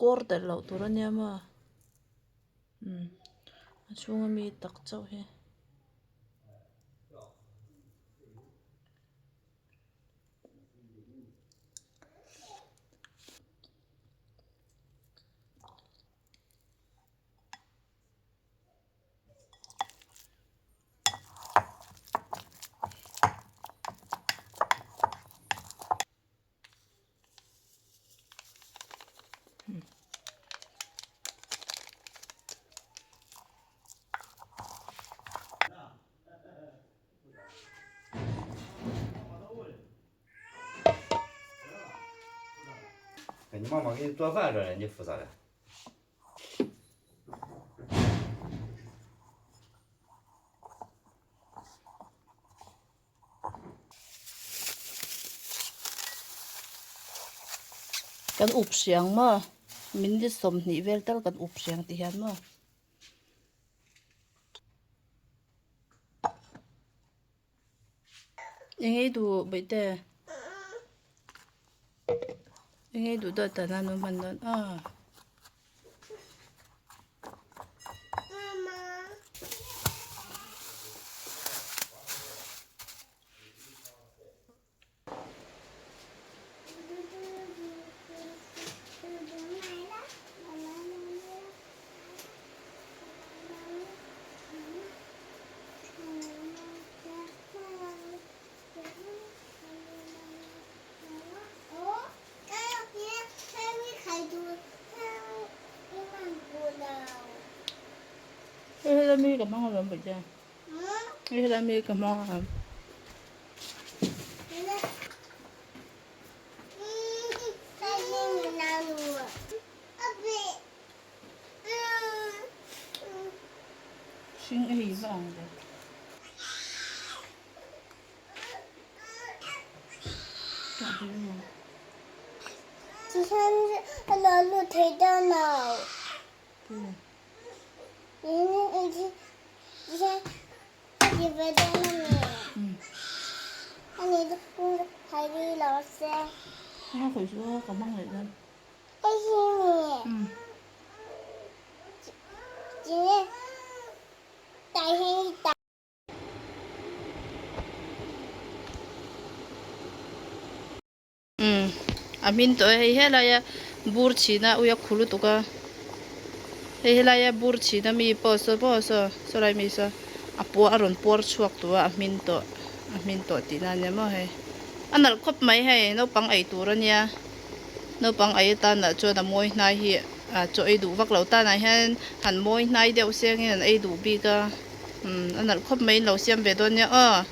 kawr telh loh tur a nia maw umm a chhunga mi tak chauh hi. 给你妈妈给你做饭着呢，你负责的。 Kan up hriang maw minute 20 vel tal kan up hriang ti hian maw. Engei duh baihte engei duh dawt dan a nu hman dawn a. Hei helai mi ka hmang alawm Bawihtei. Hei helai mi ka hmang alawm. Hring a hei va ang ve. Umm a hmin tawh e hei helaia bur chhina ui a khu lutuk a hei helaia bur chhina mi pawh saw pawh saw saw lai mi saw a puar a rawn puar chhuak tawh a a hmin tawh a hmin tawh tihna a nia maw hei a nalh khawp mai hei naupang ei tur a nia naupang ei atan ah chuan a mawi hnai hi ah chaw ei duh vak lo tan ah hian han mawi hnai deuh sengin an ei duh bik a umm a nalh khawp mai in lo siam ve dawn nia aw.